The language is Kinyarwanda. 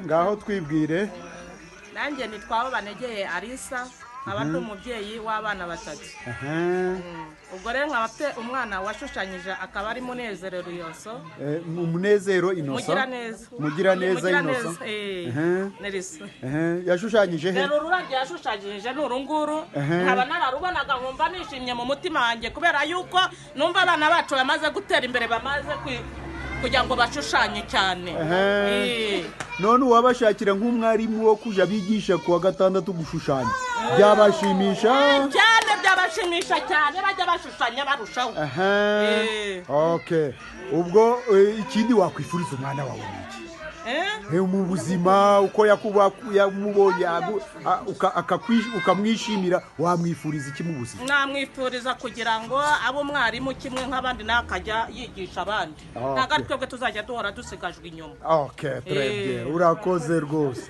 Ngaho twibwire. Nanjye nitwa Banegeye Arisa, nkaba ndi umubyeyi w'abana batatu. Ubwo rero nkaba mfite umwana washushanyije, akaba ari Munezero Ruyoso. Umunezero Inosa. Mugiraneza. Mugiraneza Mugiraneza, Inosa. Nerisa. Yashushanyije he? Rero ururabyo yashushanyije ni uru nguru. Nkaba nararubonaga nkumva nishimye mu mutima wanjye, kubera yuko numva abana bacu bamaze gutera imbere, bamaze kugira ngo bashushanye cyane. None uwabashakira nk'umwarimu wo kuja bigisha kuwa gatandatu gushushanya, byabashimisha? Cyane, byabashimisha cyane, bajya bashushanya barushaho. Okay, ubwo ikindi wakwifuriza umwana wawe ni iki? Eh? Mu buzima uko yakuba yamubonye, ukamwishimira, wamwifuriza iki mu buzima? Namwifuriza kugira ngo abe umwarimu kimwe nk'abandi, nawe akajya yigisha abandi. Ntabwo ari twebwe tuzajya duhora dusigajwe inyuma. Okay, très bien, urakoze rwose.